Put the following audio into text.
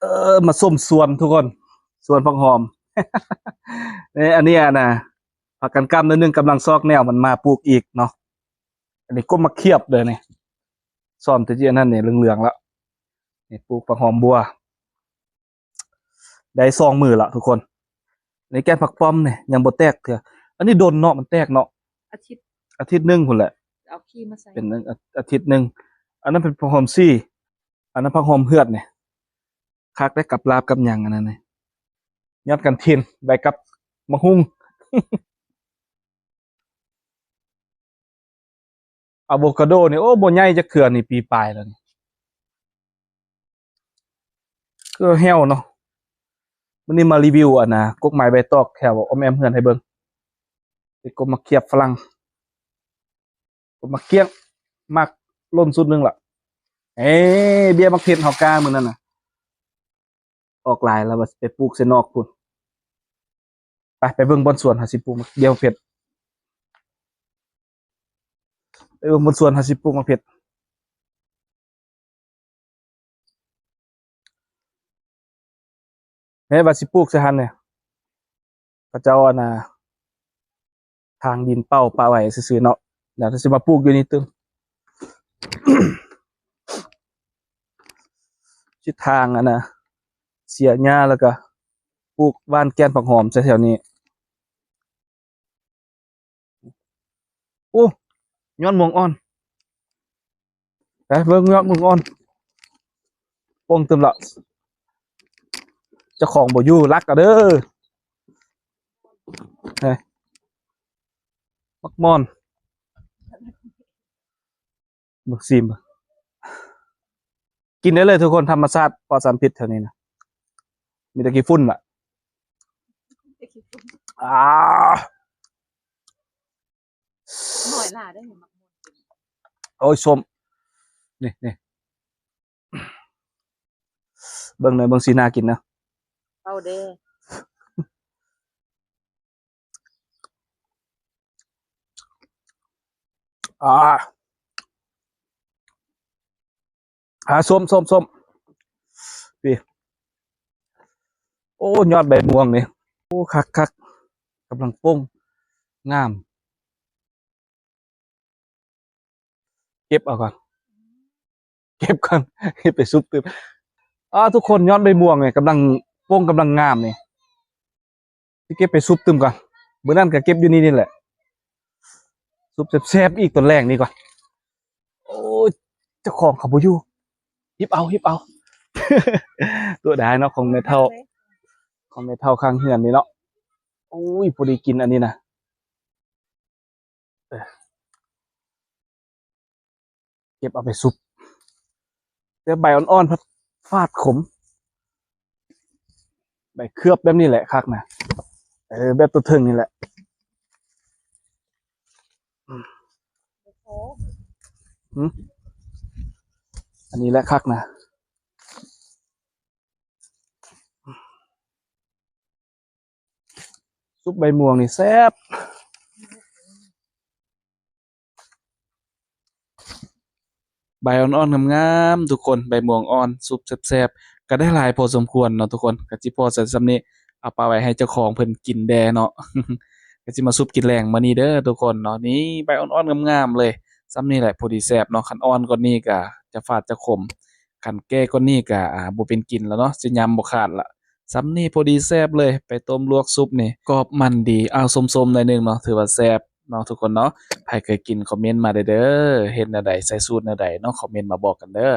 ເອີ ມາຊົມສວນທຸກຄົນ ສວນຜັກຫອມ ເອີ ອັນນີ້ອະນະ ພັກກັນກຳໜ້ອຍໜຶ່ງ ກຳລັງຊອກແນວມັນມາປູກອີກເນາະ. ອັນນີ້ກົບໝາກຂຽບເດີ້ນີ້ ຊ້ອມແຕ່ຈີ່ອັນນັ້ນນີ້ເຫຼືອງໆແລ້ວ. ນີ້ປູກຜັກຫອມບົວ ໄດ້ສອງມື້ລະທຸກຄົນ. ນີ້ແກ່ນຜັກປ້ອມນີ້ຍັງບໍ່ແຕກເທື່ອ. ອັນນີ້ດົນເນາະ ມັນແຕກເນາະ ອາທິດ ອາທິດໜຶ່ງພຸ້ນແຫຼະ ເອົາຂີ້ມາໃສ່ ເປັນອາ ອາທິດໜຶ່ງ. ອັນນັ້ນເປັນຜັກຫອມສີ ອັນນັ້ນຜັກຫອມເຫືອດນີ້ ຄັກໄດ໋ ກັບລາບກັບຫຍັງອັນນັ້ນນີ້. ຍອດກະທິນໄວ້ກັບໝາກຫຸ່ງ. ອາໂວຄາໂດນີ້ ໂອ້ ບໍ່ໃຫຍ່ຈັກເທື່ອນີ້ ປີປາຍແລ້ວນີ້ ຄືແຫ້ວເນາະ. ມື້ນີ້ມາຣີວິວອັນນະ ກົກໄມ້ໃບຕອກແຖວອ້ອມແອ້ມເຮືອນໃຫ້ເບິ່ງ. ເປັນກົບໝາກຂຽບຝຣັ່ງ ກົບໝາກກ້ຽງ ໝາກລົ້ນສຸດໜຶ່ງລະ. ເອີ ເບ້ຍໝາກເຜັດເຮົາກ້າມື້ນັ້ນນະ ອອກຫຼາຍແລ້ວ ວ່າຊິໄປປູກໃສ່ນອກພຸ້ນ. ໄປ ໄປເບິ່ງບ່ອນສວນເຮົາຊິປູກໝາກ ເບ້ຍໝາກເຜັດ ໄປເບິ່ງບ່ອນສວນເຮົາຊິປູກໝາກເຜັດ. ແມ່ນວ່າຊິປູກໃສ່ຫັ້ນແຫຼະ ເຂົາເຈົ້າອັນນ່າ ທາງດິນເປົ່າປະໄວ້ຊື່ໆເນາະ. ດຽວຊິມາປູກຢູ່ນີ້ຕື່ມ ຊິທາງອັນນ່າ ເສຍຫຍ້າ ແລ້ວກະປູກຫວ່ານແກ່ນຜັກຫອມໃສ່ແຖວນີ້. ໂອ້ ຍອດມ່ວງອ່ອນ ໄປເບິ່ງຍອດມ່ວງອ່ອນ. ປົ່ງຕື່ມລະ ເຈົ້າຂອງບໍ່ຢູ່ ລັກເອົາເດີ້. ເຮີ້ຍ ໝາກມ່ອນ ເບິ່ງ ຊີມເບິ່ງ. ກິນໄດ້ເລີຍທຸກຄົນ ທຳມະຊາດ ປອດສານພິດແຖວນີ້ນະ ມີແຕ່ຂີ້ຝຸ່ນລະ. ອາ ໜ້ອຍຫຼາຍໄດ້ ໝາກມ່ວນ. ໂອ້ຍ ສົ້ມ ນີ້ ນີ້ ເບິ່ງເດີ້ ເບິ່ງສີໜ້າກິນເດີ້. ເອົາເດ້. ອາ ອາ ສົ້ມ ສົ້ມ ສົ້ມ ນີ້. ໂອ້ ຍອດໃບມ່ວງນີ້ ໂອ້ ຄັກໆ ກຳລັງປົ່ງ ງາມ. ເກັບເອົາກ່ອນ ເກັບກ່ອນ ເກັບໄປຊຸບຕື່ມ. ອາ ທຸກຄົນ ຍອດໃບມ່ວງນີ້ກຳລັງປົ່ງ ກຳລັງງາມນີ້ ຊິເກັບໄປຊຸບຕື່ມກ່ອນ. ມື້ນັ້ນກະເກັບຢູ່ນີ້ນີ້ແຫຼະ ຊຸບແຊບໆອີກຕອນແລງນີ້ກ່ອນ. ໂອ້ຍ ເຈົ້າຂອງເຂົາບໍ່ຢູ່ ຮິບເອົາ ຮິບເອົາ. ຕົວະດາຍເນາະ ຂອງແມ່ເຖົ້າ ຂອງແມ່ເຖົ້າຂ້າງເຮືອນນີ້ເນາະ. ໂອ້ຍ ພໍດີກິນອັນນີ້ນະ. ເອີ ເກັບເອົາໄປຊຸບ ແຕ່ໃບອ່ອນໆ ພັດຟາດຂົມ. ໃບເຂືອບແບບນີ້ແຫຼະຄັກນະ ເອີ ແບບຕົວເທິງນີ້ແຫຼະ. ອືມ ອືມ ອັນນີ້ແຫຼະຄັກນະ. ຊຸບໃບມ່ວງນີ້ແຊບ ໃບອ່ອນໆງາມໆ ທຸກຄົນ ໃບມ່ວງອ່ອນ ຊຸບແຊບໆ ກະໄດ້ຫຼາຍພໍສົມຄວນເນາະທຸກຄົນ. ກະຊິພໍໃສ່ຊ່ຳນີ້ ເອົາປະໄວ້ໃຫ້ເຈົ້າຂອງເພິ່ນກິນແດ່ເນາະ ກະຊິມາຊຸບກິນແລງມື້ນີ້ເດີ້ທຸກຄົນເນາະ. ນີ້ໃບອ່ອນໆງາມໆເລີຍ ຊ່ຳນີ້ແຫຼະພໍດີແຊບເນາະ. ຄັນອ່ອນກວ່ານີ້ກະຈະຟາດຈະຂົມ ຄັນແກ່ກວ່ານີ້ກະ ອາ ບໍ່ເປັນກິນແລ້ວເນາະ ຊິຍຳບໍ່ຂາດລະ. ຊ່ຳນີ້ພໍດີແຊບເລີຍ ໄປຕົ້ມລວກຊຸບນີ້ ກອບມັນດີ. ອ້າວ ຊົມໆໜ້ອຍໜຶ່ງເນາະ ຖືວ່າແຊບເນາະທຸກຄົນເນາະ. ໃຜເຄີຍກິນຄອມເມັນມາໄດ້ເດີ້ ເຮັດແນວໃດ ໃສ່ສູດແນວໃດເນາະ ຄອມເມັນມາບອກກັນເດີ້.